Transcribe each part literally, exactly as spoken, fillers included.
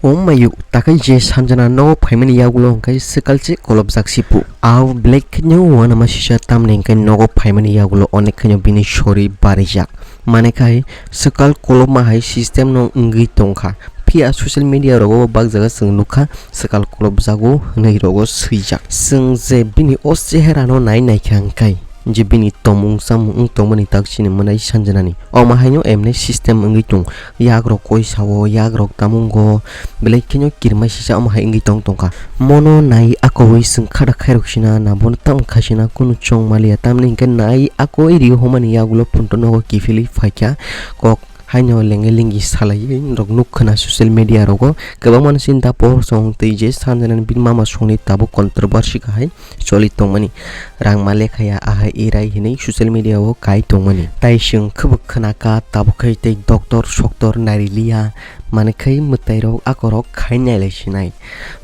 Om mayu, takai je Sanjana nogo phaimani yagulo hwnkhe swkal se kolobjak sipu. Au belai kheno uanama sisa, tamni hwnkhe nogo phaimani yagulo onek kheno bini sori barijak. Mane khai swkal kolobma hai system no wngwi tongkha. Phiya social media rogo bak jaga chwng nukha swkal kolobjago hwnwi rogo swijak. Chwng je bini o chehera no nai naikha hwnkhe je bini tongmung chamung wng tongmani tak chini mwnai Sanjanani. Omo haino emne system wngwi tong. Yagrok koi sao, yagrok tamungo, belai kheno kirmai sisa omo hai wngwi tong tongkha. Mono nai akowi chwng khada khairok sina na bono tam khaisina kunu chong maliya, tamni hwnkhe nai akowi rio homani yagulo phunto nogo kiphilwi phaikha kok haino lenge lingi salaiwi norok nuk khna social media rogo kwbangma no sinta pohor song tei je Sanjanani bini mama songni tabuk controversy kahai choli tongmani. Rangma lekhaya ahai irai hinwi social media o kai tongmani. Tai chwng khwbwk khna kha tabuk khai tei doctor soktor nairiliya, mane khai mwtai rok akorok khai nailai sinai.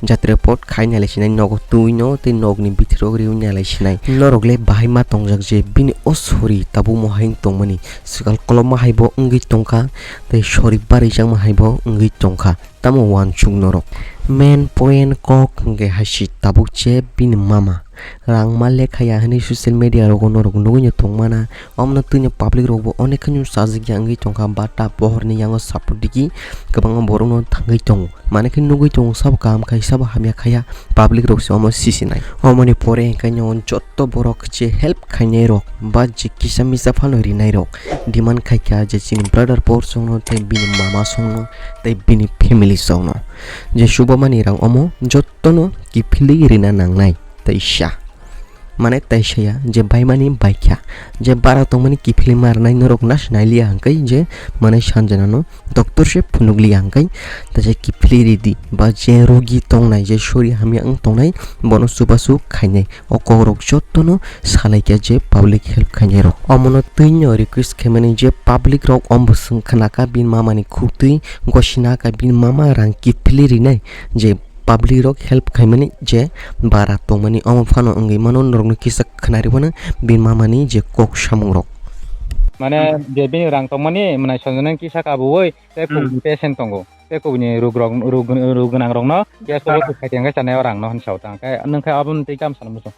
Jatre pot khai nailai sinai, nogo twi no tei nogni bithi rok riwi nailai sinai. Norok le bahai ma tongjak je bini o sori tabuk mohai wng tongmani. Swkal kolobma hai bo wngwi tongkha tei sori barijakma hai bo wngwi tongkha. Tamo uansuk norok. Main point kok hwnkhe haisi tabuk je bini mama. Rangma lekhaya hwnwi social media rogo norok nugwi no tongmana. Omono twino public rokbo onek kheno chajak ya wngwi tongkha, bata pohorni yango sapor digi kwbangma borokno thangwi tongo. Mane khe nugwi tongo sabo kaham khai sabo hamya khaiya, public rok se omo sisinai. Omoni pore hwnkhe no jotto borok je help khainai rok ba je kisa misa phano rinai rok, demand khaikha je chini brother por songno tei bini mama songno tei bini family songno je subamani rang omo jottono kiphilwi rina nangnai tei sa. Mane tei saya je baimani baikha je bara tongmani kiphilwi ma rwnai norok nas nailiya hwnkhe je mane Sanjanano doctor se phunukliya hwnkhe tei je kiphilwi ridi ba je rugi tongnai je sori hamya wng tongnai bono chubachu khainai. O kokrok jottono salaikha je public help khainai rok. Omono twino request khaimani je public rok omo bwswng khnakha bini mamani khuktwi gosina kha bini mama rang kiphilwi rinai je public rok help khaimani je bara tongmani omo phano wngwi mano norokno kisa khwnarwi phano bini mamani je kok samung rok. Mane je bini rang tongmani mwnai Sanjana kisa kabuwi tei kok Hmm. patient tongo. Tei kubuni rug rok, rug, rug gwnang rokno gas Tara. Obo khai tengkhe chanai o rang no hinwi sao ta. Khe nwng khe aboni tei kam sana muchung.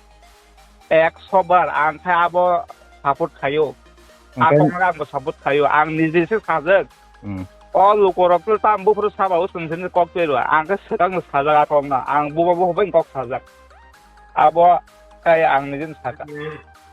Ekso bar ang khe abo support khaio. Hwnkhe Atong ang bo support khaio. Ang niji se sajak. Hmm. O luko rok to tam buphuru saba o sung sung kok twi rw. Ang khe swkang sajak atong na. Ang bubo bo bai kok sajak. Abo khe ang niji sajak.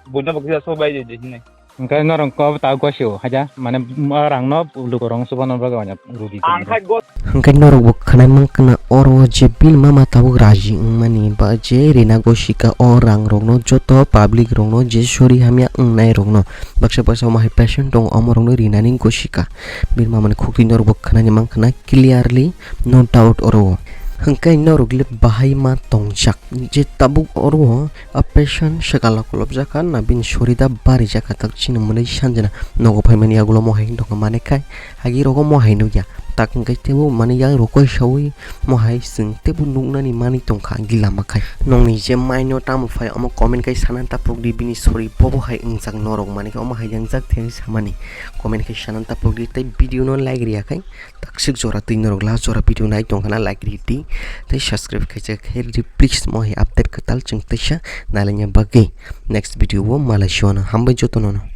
Buino bo kisa so bai di di hinwi. Hwnkhe norok kok ta gosio haja, mane, o rangno lukurokno chubana bagwi wanya rugi Ang khe. Hwnkhe norokbo khwnai mankha na oro je bini mama tabuk raji wngmani ba je rina gosika o rangrokno joto public rokno je sori hamya wngnairokno baksa baksa omo hai patient tongo omorokno rinani gosika bini mamani khuktwi norokbo khwnani mankha na clearly no doubt oro o. Hwnkhe norok le bahai ma tongjak je tabuk oro o a patient swkala kolobjak kha na bini sori da barijak kha tak chini mwnwi Sanjana nogo phaimani yagulo mohai wng tongkha mane khai agi rogo mohai nukya tak hwnkhe teibo mane yang rokoi saui mohai chwng teibo nuknani manwi tongkha agi lama khai nokni je maino tamo phai omo comment khai sana taprok di bini sori bobo hai wngjak norok mane khe omo hai yangjak thai samani comment khai sana taprok di tei video no like riya khai. Taksik jora twi norok last jora video nai tongkha na like ri di tei subscribe khaijak khe ri di please mohai update kwtal chwng teisa nalaina bagwi next video o malai siwano hambai jotono no.